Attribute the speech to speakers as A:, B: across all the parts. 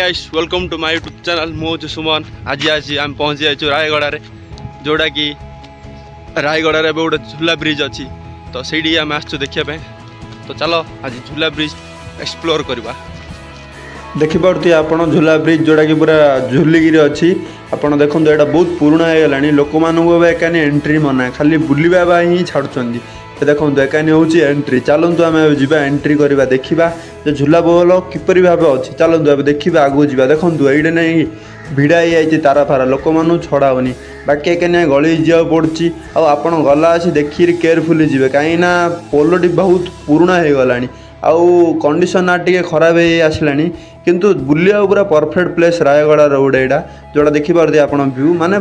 A: Guys, welcome to my YouTube channel. ମୁଁ ହେଉଛି ସୁମନ। ଆଜି ଆସି ଆମେ ପହଞ୍ଚି ଯାଇଛୁ ରାୟଗଡ଼ାରେ, ଯେଉଁଟାକି ରାୟଗଡ଼ାରେ ଏବେ ଗୋଟେ ଝୁଲା ବ୍ରିଜ୍ ଅଛି। ତ ସେଇଠି ଆମେ ଆସିଛୁ ଦେଖିବା ପାଇଁ। ତ ଚାଲ, ଆଜି ଝୁଲା ବ୍ରିଜ୍ ଏକ୍ସପ୍ଲୋର୍ କରିବା।
B: ଦେଖିପାରୁଥିବେ ଆପଣ ଝୁଲା ବ୍ରିଜ୍, ଯେଉଁଟାକି ପୁରା ଝୁଲିକିରି ଅଛି। ଆପଣ ଦେଖନ୍ତୁ, ଏଇଟା ବହୁତ ପୁରୁଣା ହେଇଗଲାଣି। ଲୋକମାନଙ୍କୁ ଏବେ ଏକାନି ଏଣ୍ଟ୍ରି ମନା, ଖାଲି ବୁଲିବା ପାଇଁ ହିଁ ଛାଡ଼ୁଛନ୍ତି। ଏ ଦେଖନ୍ତୁ, ଏକାନି ହେଉଛି ଏଣ୍ଟ୍ରି। ଚାଲନ୍ତୁ, ଆମେ ଏବେ ଯିବା, ଏଣ୍ଟ୍ରି କରିବା, ଦେଖିବା ଯେ ଝୁଲା ପୋଲ କିପରି ଭାବେ ଅଛି। ଚାଲନ୍ତୁ, ଏବେ ଦେଖିବା, ଆଗକୁ ଯିବା। ଦେଖନ୍ତୁ, ଏଇଠି ନାଇଁ ଭିଡ଼ା ହେଇଯାଇଛି ତାର ଫାର, ଲୋକମାନଙ୍କୁ ଛଡ଼ା ହେଉନି। ବାକି ଏକାନି ଗଳି ଯିବାକୁ ପଡ଼ୁଛି। ଆଉ ଆପଣ ଗଲା ଆସି ଦେଖିକିରି କେୟାରଫୁଲି ଯିବେ, କାହିଁକିନା ପୋଲଟି ବହୁତ ପୁରୁଣା ହେଇଗଲାଣି ଆଉ କଣ୍ଡିସନ୍ ଟିକେ ଖରାପ ହେଇ ଆସିଲାଣି। କିନ୍ତୁ ବୁଲିବାକୁ ପୁରା ପରଫେକ୍ଟ ପ୍ଲେସ୍ ରାୟଗଡ଼ାର ଗୋଟେ ଏଇଟା, ଯେଉଁଟା ଦେଖିପାରୁଥିବେ ଆପଣ ଭ୍ୟୁ, ମାନେ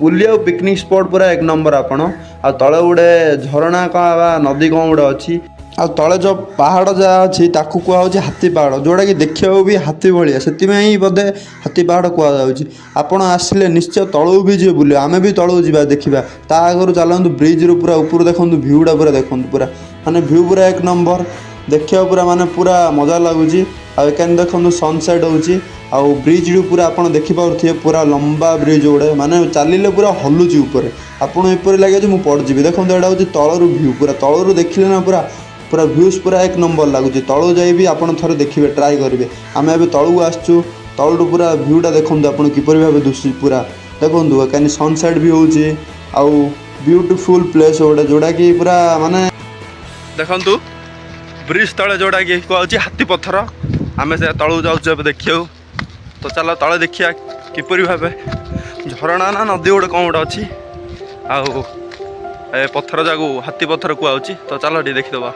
B: ବୁଲିବାକୁ ପିକନିକ୍ ସ୍ପଟ୍ ପୁରା ଏକ ନମ୍ବର ଆପଣ। ଆଉ ତଳେ ଗୋଟେ ଝରଣା କ'ଣ ବା ନଦୀ କ'ଣ ଗୋଟେ ଅଛି। ଆଉ ତଳେ ଯେଉଁ ପାହାଡ଼ ଯାହା ଅଛି, ତାକୁ କୁହାହେଉଛି ହାତୀ ପାହାଡ଼, ଯେଉଁଟାକି ଦେଖିବାକୁ ବି ହାତୀ ଭଳିଆ। ସେଥିପାଇଁ ବୋଧେ ହାତୀ ପାହାଡ଼ କୁହାଯାଉଛି। ଆପଣ ଆସିଲେ ନିଶ୍ଚୟ ତଳକୁ ବି ଯିବେ ବୁଲିବ। ଆମେ ବି ତଳକୁ ଯିବା, ଦେଖିବା। ତା ଆଗରୁ ଚାଲନ୍ତୁ, ବ୍ରିଜ୍ରୁ ପୁରା ଉପରୁ ଦେଖନ୍ତୁ ଭ୍ୟୁଟା ପୁରା। ଦେଖନ୍ତୁ, ପୁରା ମାନେ ଭ୍ୟୁ ପୁରା ଏକ ନମ୍ବର ଦେଖିବାକୁ, ପୁରା ମାନେ ପୁରା ମଜା ଲାଗୁଛି। ଆଉ ଏକାନି ଦେଖନ୍ତୁ, ସନସେଟ୍ ହେଉଛି। ଆଉ ବ୍ରିଜ୍ରୁ ପୁରା ଆପଣ ଦେଖିପାରୁଥିବେ, ପୁରା ଲମ୍ବା ବ୍ରିଜ୍ ଗୋଟେ, ମାନେ ଚାଲିଲେ ପୁରା ହଲୁଛି ଉପରେ। ଆପଣ ଏପରି ଲାଗେ ଯେ ମୁଁ ପଡ଼ିଯିବି। ଦେଖନ୍ତୁ, ଏଇଟା ହେଉଛି ତଳରୁ ଭ୍ୟୁ। ପୁରା ତଳରୁ ଦେଖିଲେ ନା ପୁରା ପୁରା ଭ୍ୟୁଜ୍ ପୁରା ଏକ ନମ୍ବର ଲାଗୁଛି। ତଳକୁ ଯାଇ ବି ଆପଣ ଥରେ ଦେଖିବେ, ଟ୍ରାଏ କରିବେ। ଆମେ ଏବେ ତଳକୁ ଆସିଛୁ। ତଳରୁ ପୁରା ଭ୍ୟୁଟା ଦେଖନ୍ତୁ ଆପଣ କିପରି ଭାବେ ଦିଶୁଛି ପୁରା। ଦେଖନ୍ତୁ, ଏକାନି ସନସେଟ୍ ବି ହେଉଛି। ଆଉ ବ୍ୟୁଟିଫୁଲ୍ ପ୍ଲେସ୍ ଗୋଟେ, ଯେଉଁଟାକି ପୁରା ମାନେ
A: ଦେଖନ୍ତୁ, ବ୍ରିଜ୍ ତଳେ ଯେଉଁଟାକି କୁହାଯାଉଛି ହାତୀ ପଥର, ଆମେ ସେ ତଳକୁ ଯାଉଛୁ ଏବେ ଦେଖିବାକୁ। ତ ଚାଲ, ତଳେ ଦେଖିବା କିପରି ଭାବେ ଝରଣା ନା ନଦୀ ଗୋଟେ କ'ଣ ଗୋଟେ ଅଛି। ଆଉ ଏ ପଥର ଯାକୁ ହାତୀ ପଥର କୁହାଯାଉଛି। ତ ଚାଲ, ଟିକେ ଦେଖିଦେବା।